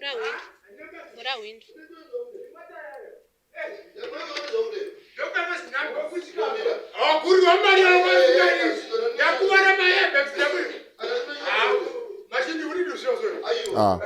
Vhura hwindo. Vhura hwindo. Ah.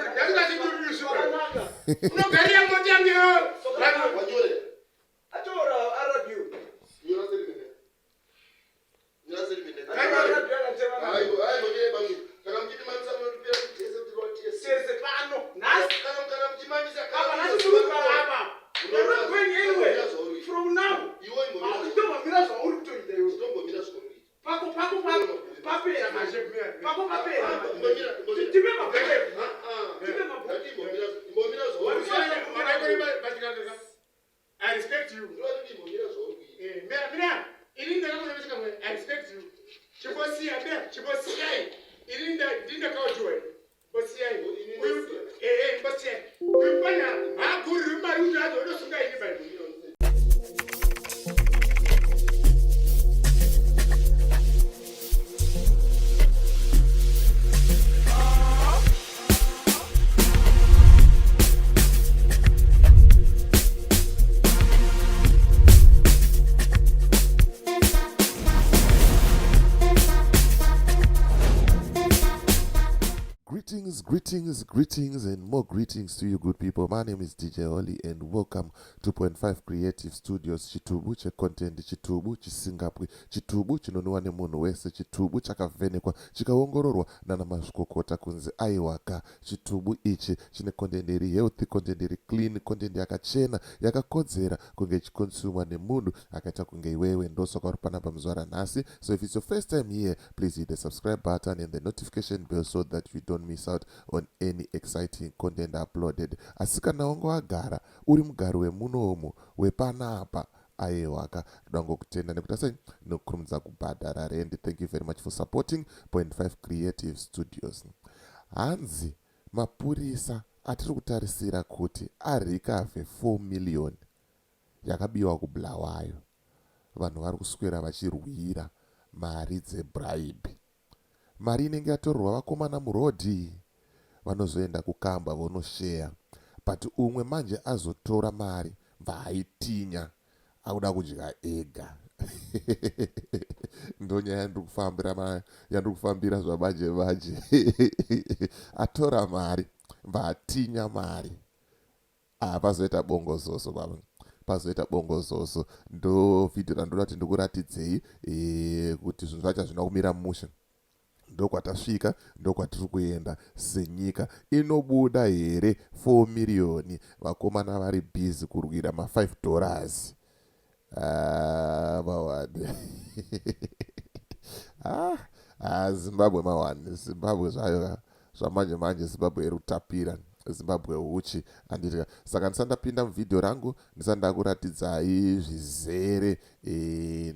I respect you. Eh, mira, mira, ini ndakakuona kamwe. I respect you. Chibosiya, mira, chibosiyai. Ini ndindakaojiwa. Bosiyai. Uyu eh eh bosiyai. Uyu pana hakuri mari uyu azo unosunga ini bani. Greetings, greetings, greetings, and more greetings to you, good people. My name is DJ Oli, and welcome to Point 5 Creative Studios. Chitubu checontent, chitubu chisingapwi, chitubu chinonwiwa nemunhu wese, chitubu chakavhenekwa, chikaongororwa nana mazvikokota kunzi aiwaka. Chitubu ichi chine content iri healthy, content iri clean, content yakachena, yakakodzera kunge ichikonsumwa nemunhu akaita kunge iwewe. Ndosaka uri panapa muzuva ranhasi. So if it's your first time here, please hit the subscribe button and the notification bell so that you don't miss out on any exciting content uploaded. Asi kana wanga wagara uri mugari wemunomu wepanapa, aiwaka, ndoda ngokutenda nekuti sei nekukurumidza kubhadhara rendi. Thank you very much for supporting Point 5 Creative Studios. Hanzi mapurisa atiri kutarisira kuti arikavhe 4 million yakabiwa kuBulawayo. Vanhu vari kuswera vachirwira mari dzebribe. Mari inenge yatorerwa vakomana murodhi, vanozoenda kukamba vonosheya. But umwe manje azotora mari bvaaitinya akuda kudya ega. Ndonyaya yandiri kufambira yandiri kufambira zvamanje manje. Atora mari bvaatinya mari. Ah, pazoita bongozozo baba, pazoita bongozozo. Ndo vhidhiyo randoda kuti ndikuratidzei e, kuti zvinhu zvacho hazvina kumira mushe. Ndokwatasvika, ndokwatiri kuenda senyika. Inobuda here 4 miriyoni? Vakomana vari busy kurwira ma 5 dollars. Ah, mawani. Ah, ah, Zimbabwe mawani. Zimbabwe zvayo zvamanje manje, Zimbabwe iri kutapira. Zimbabwe huchi, handiti? Saka ndisati ndapinda muvhidhiyo rangu, ndisati ndakuratidzai zvizere, e,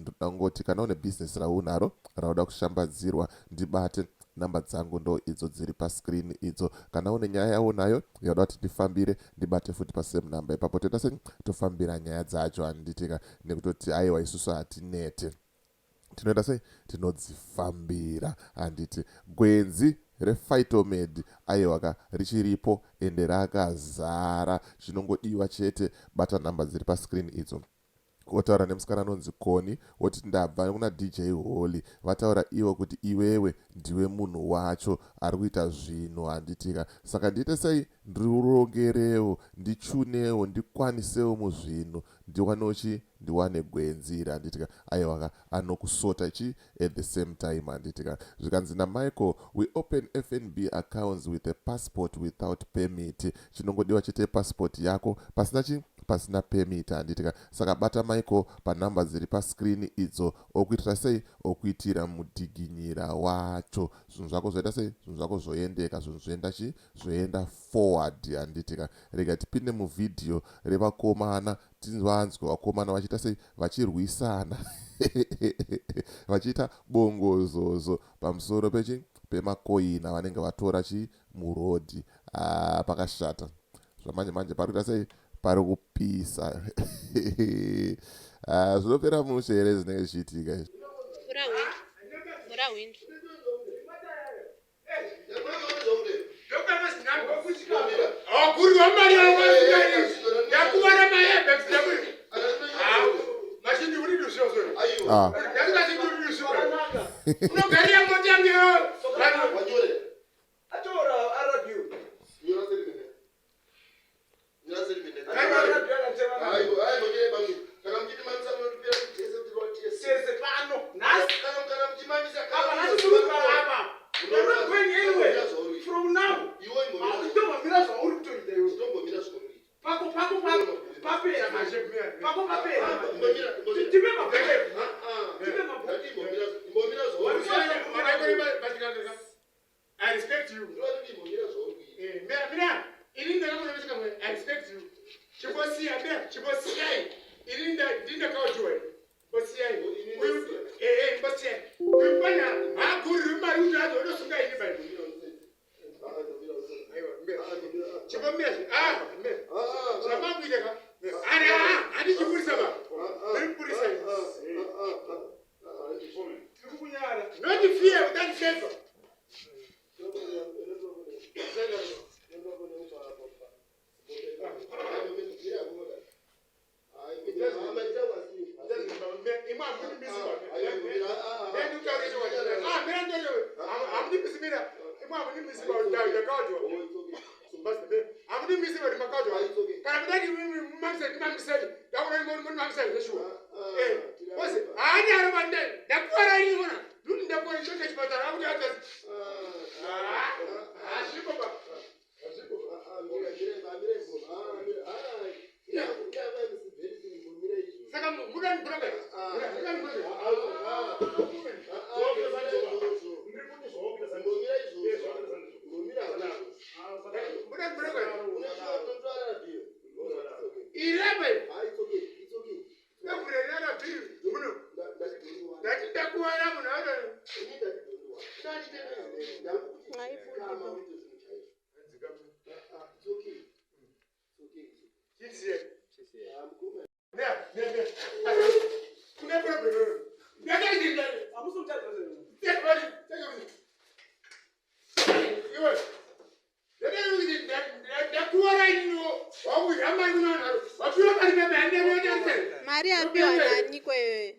ndoda kungoti kana une bhizinesi raunaro rauda kushambadzirwa, ndibate. Namba dzangu ndo idzo dziri pascreen idzo. Kana une nyaya yaunayo yauda kuti ndifambire, ndibate futi pasame number ipapo, toita sei, tofambira nyaya dzacho, handitika? Nekutoti aiwa, isusu hatinete, tinoita sei, tinodzifambira, handiti? Gwenzi rePhytomed, aiwaka, richiripo ende rakazara. Chinongodiwa chete, bata nhamba dziri pascreen idzo, wotaura nemusikana anonzi Koni, woti ndabva kuna DJ Holly, vataura ivo kuti iwewe ndiwe munhu wacho ari kuita zvinhu, handitika? Saka ndiite sei, ndirongerewo, ndichunewo, ndikwanisewo muzvinhu, ndiwanewo chi ndiwane gwenzi iri, handitika? Aiwaka, anokusota chi at the same time, handitika? Zvikanzi naMichael, we open FNB accounts with a passport without permit. Chinongodiwa chete passport yako pasina chi pasina permit, handitika? Saka bata Michael panhamba dziri pascreen idzo, okuitira sei, okuitira mudhiginyira wacho. Zvinhu zvako zvoita sei, zvinhu zvako zvoendeka, zvinhu zvoenda chi zvoenda forward, handitika? Rega tipinde muvhidhiyo revakomana, tinzwanzwe vakomana vachiita sei, vachirwisana, vachiita bongozozo pamusoro pechi pemakoina vanenge vatora chi murodhi. Ah, pakashata zvamanje manje, pari kuita sei, pari kupisa. Ah, zvinopera mushe here zvinenge zvichiitika izvi? Vhura hwindo. Vhura hwindo. Ndakurirwa mari yangu ndakuvara mahebex machindi uri dusvo ndakati uri dusvo unogarira mota yangu I respect you. Eh, mira, ini ndakamuona I respect you. Chibosiya, mira, chibosiyai. Ini ndindakaotiwa. Bosiyai. Uyu eh eh bosiyai. Uyu pana hakuri mari uyu azo unosunga ini bai. Chibomira. Ah, mira. Zvamakuita ka? Ara, handi chipurisa ba. Ndiri purisa. Not fear without favor. Saka Mari yapiwa nani kwewe?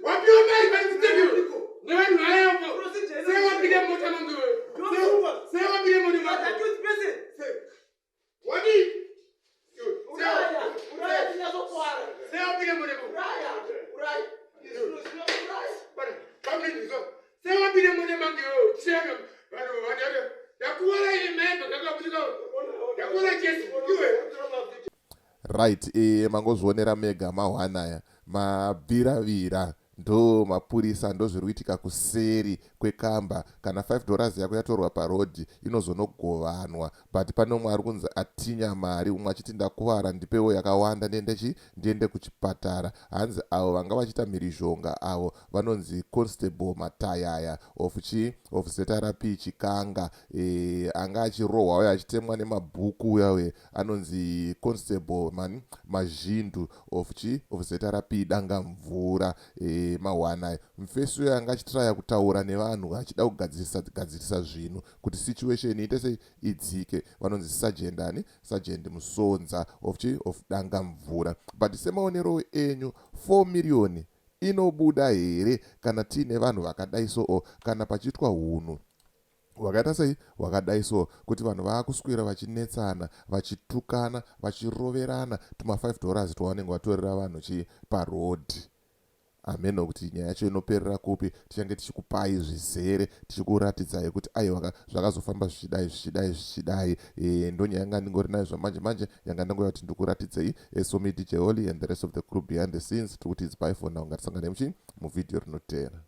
Wapiwa mari nevanhu vaya sewapinde mota mangu iwewe sewapinde mota mangu wadi sewapinde mota mangu sewapinde mota mangu iwewe sewapinde vanhu vanhu ndakuwara ini maembe kakabutika ndakuwara chesi iwe. Right, mangozvionera mega mahwanaya mabviravira ndo mapurisa, ndo zviri kuitika kuseri kwekamba. Kana $5 yako yatorwa parodhi inozonogovanwa, but pane umwe ari kunzi atinya mari, umwe achiti ndakuvara, ndipewo yakawanda ndiende chi ndiende kuchipatara. Hanzi avo vanga vachiita mhirizhonga avo vanonzi Constable Matayaya of chi of ZRP Chikanga. Anga achirohwa uyo achitemwa nemabhuku uya anonzi Constable mani Mazhindu of chi of ZRP Dangamvura. Mahwana mufesi uyo anga achitraya kutaura nevanhu achida kugadzirisa gadzirisa zvinhu kuti situation iite sei idzike, vanonzi Sergeant ani, Sergeant Musonza of chi of Dangamvura. But semaonero enyu, 4 million inobuda here kana tiine vanhu vakadai so, kana pachiitwa hunhu hwakaita sei hwakadai so, kuti vanhu vaakuswera vachinetsana, vachitukana, vachiroverana tuma $5 twavanenge vatorera vanhu chi parodhi? Hameno kuti nyaya yacho inoperera kupi. Tichange tichikupai zvizere, tichikuratidzai kuti aiwa, zvakazofamba zvichidai, zvichidai, zvichidai. Ndo nyaya yanga ndingori nayo zvamanje manje, yanga ndangouya kuti ndikuratidzei. So me, DJ Holly, and the rest of the crew behind the scenes, tikuti it's bye for now. Ngatisangane muchi muvhidhiyo rinoteera.